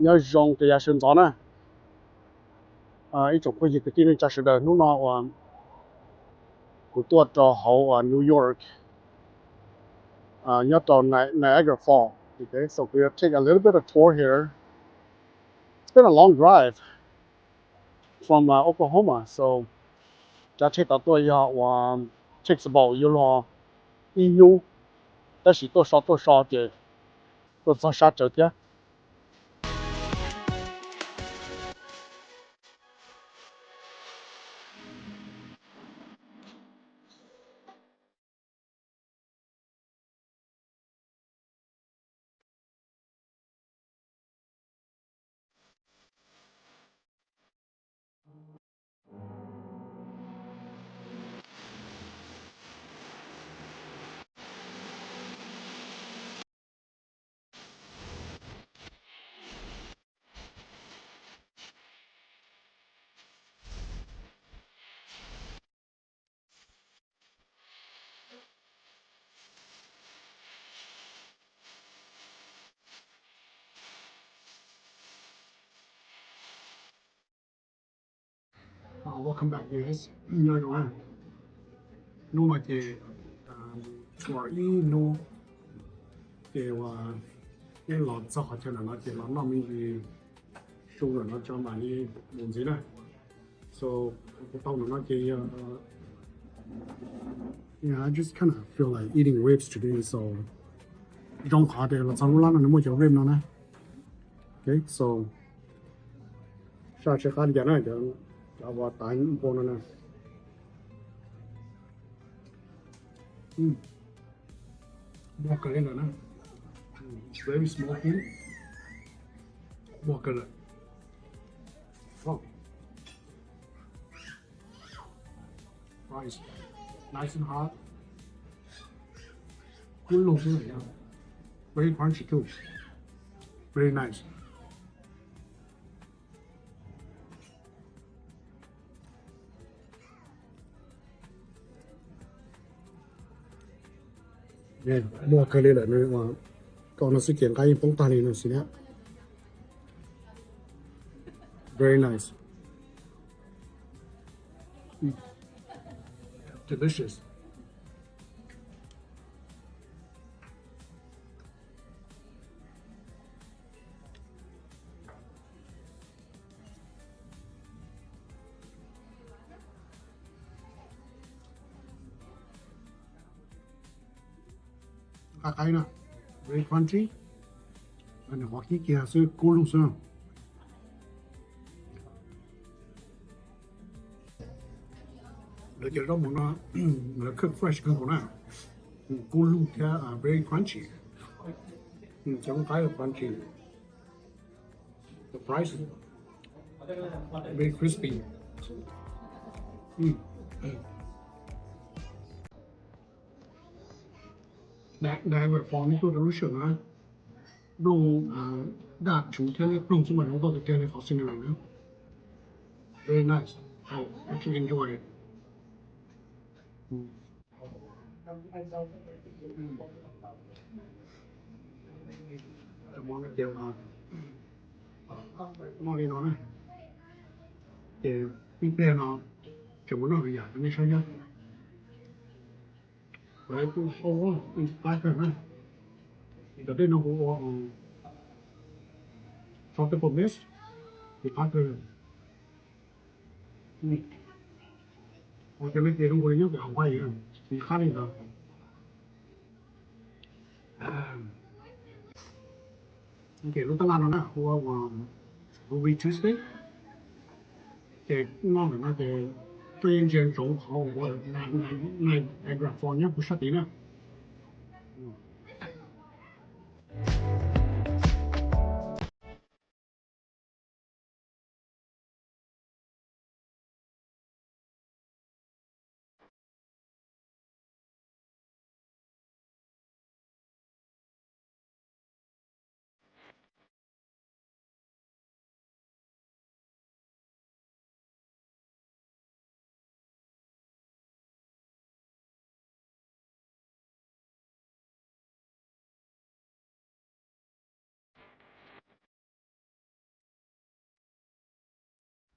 Nyob zoo rau yav sawv ntxov na, ib tsoom phooj ywg kwv tij neej tsa sawv daws, hnub no uas kuv tuaj rau hauv New York, nyob rau Niagara Falls. Okay, so we take a little bit of tour here. It's been a long drive from uh, Oklahoma, so cov tsheb tau tuaj yog uas takes about yuav luag ib hnub, tab sis tuaj so tuaj so ces tuaj txog sab tsawv thiab. Welcome back, guys. Nyob zoo. Hnub no ces ua ib hnub ces ua ib los txog qhov chaw no ces los noj me ntsis su no tso mam li mus ntxiv na. So kuv tau no ces I just kind of feel like eating ribs today, so zoo qhov tias los txog lub lab no nws muaj cov rib no na. Okay, so saj tsis qab li cas na, cov uas tav npua no na. Muag kawg li lawm na. It's very smoky. Muag kawg lawm. Oh. Nice. Nice and hot. Kub lug xwb. Very crunchy too. Very nice. Muag kawg li lawm, kom no xwb ces nqaij yeej poob tag li no xwb na. Very nice. Delicious. Nqa qaib na, very crunchy. Nws qhuav khib kiag xwb, kub lug xwb. Lawv cov zaub mov no lawv cook fresh kawg nkaus na, kub lug thiab very crunchy. Cov qaib crunchy. The fries very crispy. Dag, dag, vem fan tuaj rau lub sij hawm no, nplooj daj tswv thiab ploog xwb mas zoo nkauj tiag tiag li qhov scenery na. Very nice. I actually enjoy it. Noj li no na, ces ib pliag no tseem mus noj lwm yam rau nej saib thiab. Qab kawg na, cov dej no kuv ua tropical mist, qab kawg. Ua cov me tes zoo nkaus li nyob pem Hawaii, qab li ntawd. Ces lub tab laj no na hu ua Ruby Tuesday, ces noj ntawm no ces koj yeej ntsia ntsoov qhov uas Niagara Falls nyob puag sab tid na.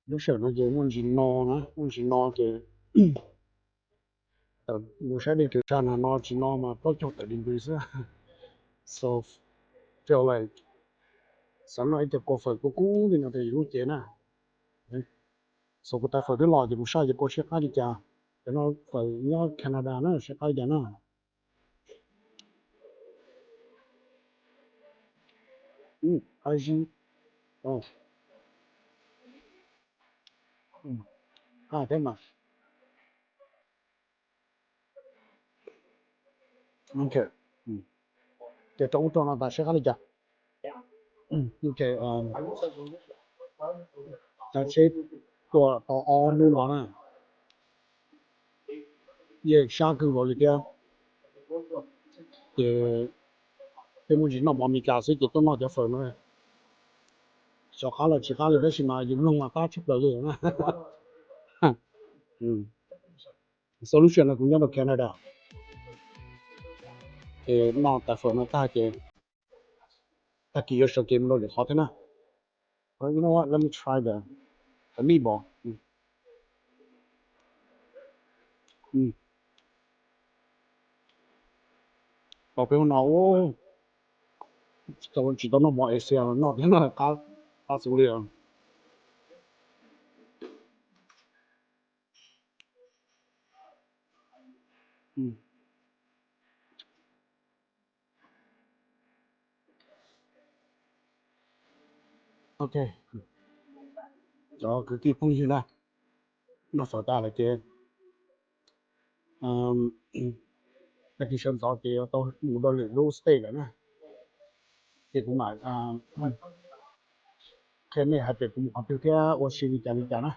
Lub sij hawm no ces muaj ntsis no na, muaj ntsis no ces tawm mus saib dej Tuam Tsab no, no tsis no mas plaub caug tawm li ntws xwb. So feel like xav noj ib co kua fawm kub kub li no rau yus lub cev na. So kuv tais fawm twb los ces mus saib ces kua siab qab li cas. Cov no fawm nyob Canada na siab qab li cas na. Qab zib. Qab thiab mas. Ok, ces rau ub rau no tas siab qab li cas. Ok, tsheb tuaj tau ob hnub no na, yeej sab kawg nkaus li thiab. Ces tej muaj ntsis noj mov Meskas xwb ces tuaj noj cov fawm no, xyov qab los tsis qab li tab sis mas yus mloog mas qab tshaj plaws li na. Solution no kuv nyob rau Canada, ces noj tais fawm no tag ces tag kis yuav sawv kev mus rau lwm qhov thiab na. You know what? Let me try the, the meatball. Tau peb hnub no tsis tau noj mov Asia, noj thiab no qab, qab xwb li. Ok, cov kwv tij phooj ywg na, noj fawm tas lawm ces tag kis sawv ntxov ces yuav tau mus rau lwm lub state lawm na. Ces kuv mam qhia nej hais tias kuv mus qhov twg thiab ua si li cas li cas na.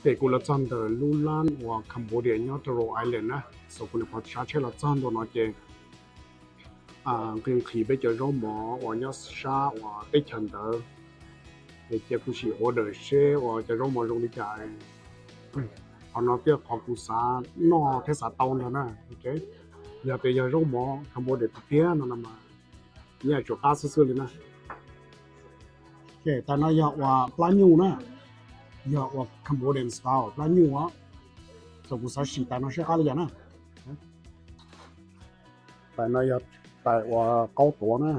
Ces kuv los txog ntawm lub lab uas Cambodia nyob rau Rhode Island na, so kuv nyuam qhuav sab tsheb los txog ntua no ces nqhis nqhis peb cov zaub mov uas nyob sab uas teb chaws ntawd, es cia kuv sim order seb uas cov zaub mov zoo li cas. Qhov no thiaj qhov kuv xav noj thiab xav tau ntag na. Yog tias yog zaub mov Cambodia tiag tiag no mas yeej yuav tsum qab xwb xwb li na. Tais no yog uas plab nyuj na, yog uas Cambodian style plab nyuj os. Thaum kuv xav sim tais no saib qab li cas na. Tais no yog tais uas qaub tuav na.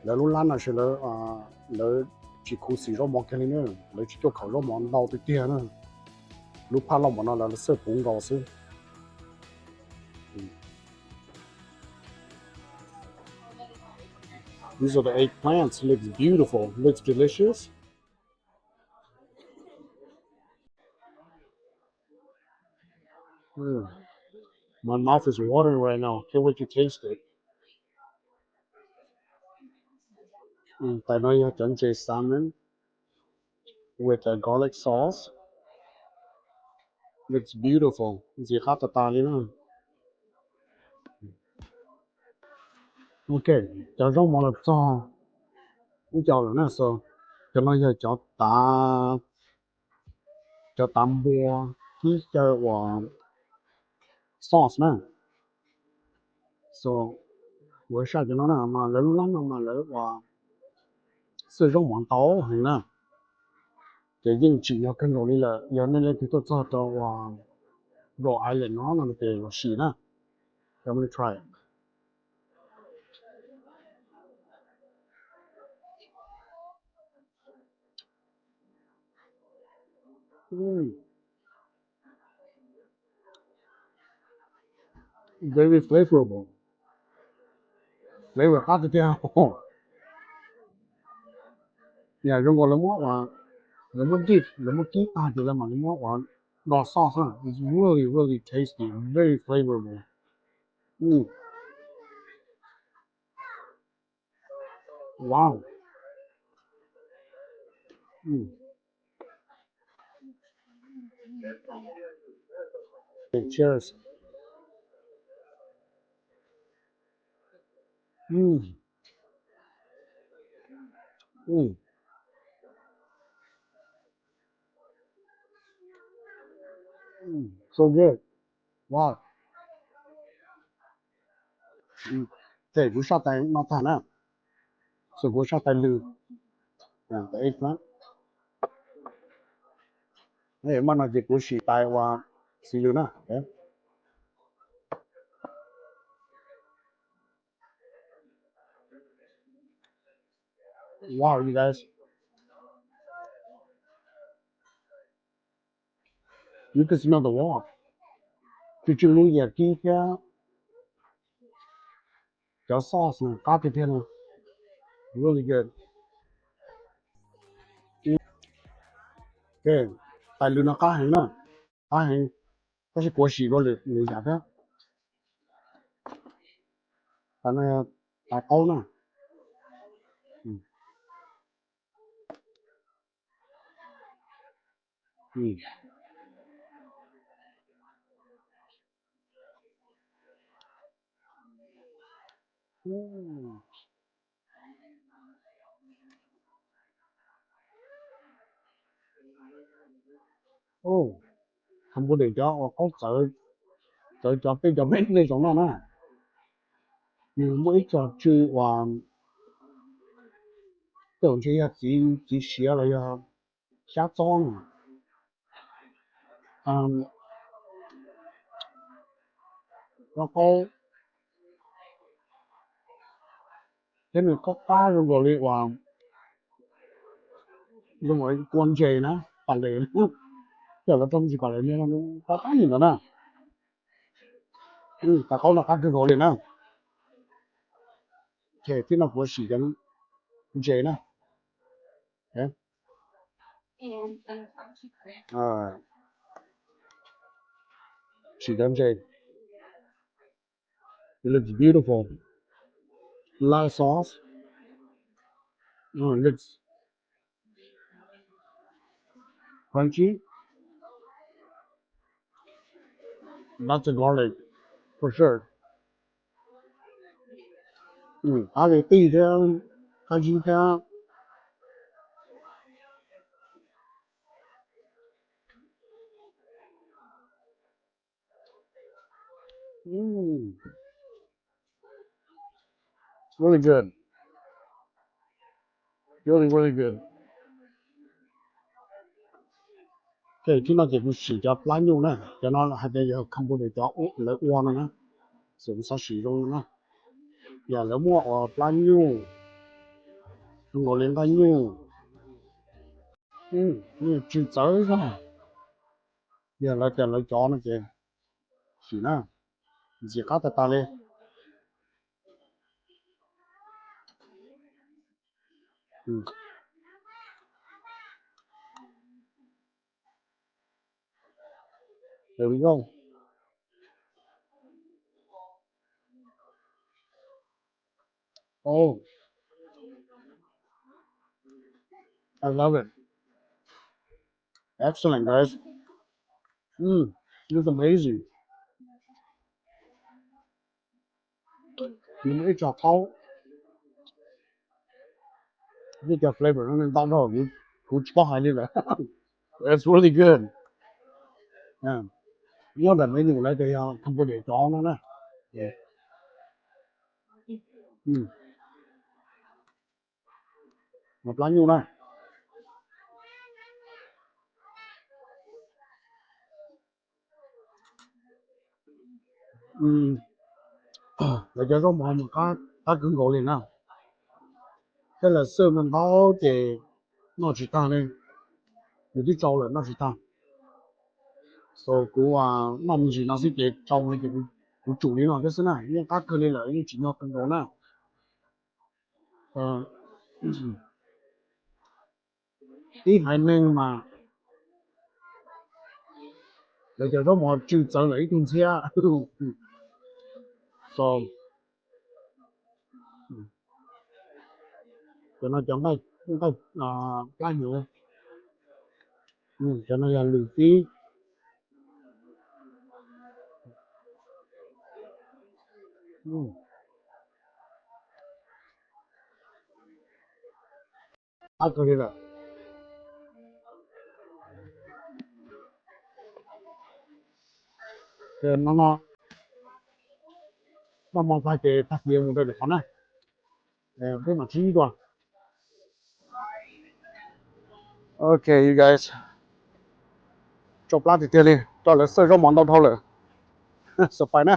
Lawv lub lab no ces lawv tsis khuv xim zaub mov kiag li na, lawv tsis tuaj khaum zaub mov ntau tiag tiag na. Lub phaj loj mov no lawv xawj puv nkaus xwb. These are the eggplants. Looks beautiful. Looks delicious. Mm. My mouth is watering right now. Can't wait to taste it. Mm, tais no yog cov ntses salmon with a garlic sauce. Looks beautiful. Ntxim qab tas tas li na. Ok, cov zaub mov los txog ib co lawm na, so cov no yog cov tav, cov tav npua kib xyaw uas sauce na. So kuv saib cov no na mas lawv lub lab no mas lawv uas xawj zaub mov ntau heev na. Ces yeej tsim nyog kawg nkaus li lawm, yog nej leej twg tuaj txog rau uas Rhode Island no no ces los sim na. Let me try it. Mm. Very flavorful. Flavor qab tiag tiag. Yam zoo nkaus lawv muab ua, lawv muab dip, lawv muab kib tag ces lawv mam li muab ua do sauce xwb. It's really, really tasty, very flavorful. Mm. Wow. Mm. Cheers. Mm. Mm. Mm. So good. Wow. Ces kuv saj tais no tag na, so kuv saj tais lw. Maj no ces kuv sim tais ua xws lw na. Wow, you guys. You can smell the wok. Tsis tsis lub yam kib thiab cov sauce qab tiag tiag no. Really good. Ok, tais lw no qab heev na, qab heev. Tab sis kuv sim dua lwm yam thiab. Tais no tais qaub na. Ov, Cambodia cov uas qaub txawv, txawv cov peb cov me me zoo no na, nws muaj ib co tsw uas tej zaum ntshe yog txiv, txiv siav los yog xyab txob no. Qaub qaub thiab nws qab qab zoo nkaus li uas zoo nkaus kua ntses na, pas les, cov lawv rau ntsis pas les, qab qab li ntawd na. Tais qaub no qab kawg nkaus li na. Ces tib no kuv sim cov ntses na. Sim cov ntses. It looks beautiful. Light sauce. Oh, it looks crunchy. Lots of garlic, for sure. Qab li qij thiab qab zib thiab. Really good. Really, really good. Ok, tib no ces kuv sim cov plab nyuj na, cov no hais tias yog Cambodia cov lawv ua no na, xav sim zoo na. Yog lawv muaj ua plab nyuj, zoo nkaus li nqaij nyuj, tsis txawv zog. Yog lawv tias lawv cov no ces sim na, ntxim qab tag tag li. There we go. Oh, I love it. Excellent, guys. Mm, it's amazing. Nws muaj ib co qaub, ib co flavor no ntau dhau, kuv tsis paub hais li lawm. It's really good. Nyob ntawm menu lawv tias yog Cambodia cov no na. Plab nyuj na. Lawv cov zaub mov mas qab kawg nkaus li na. Tej lawm xwb ntau ces noj tsis tag li, nws twb tsau lawm noj tsis tag. So kuv noj me ntsis no xwb ces tsau li ces kuv tsum li no thiab xwb na, yeej qab kawg li lawm, yeej tsim nyog kawg nkaus na. Tib haiv neeg mas lawv cov zaub mov tsw txawv lawm ib tug ntxhiab. Cov no cov nqaij, nqaij plab hnyuv, cov no yog lwm tib. Qab kawg li lawm. Ces no no, noj hmo tag ces tag kis mus rau lwm qhov na. Peb mam sib ntsib dua. Ok you guys, tsau plab tiag tiag li, rau lawv xawj zaub mov ntau dhau lawm. Xus pais na.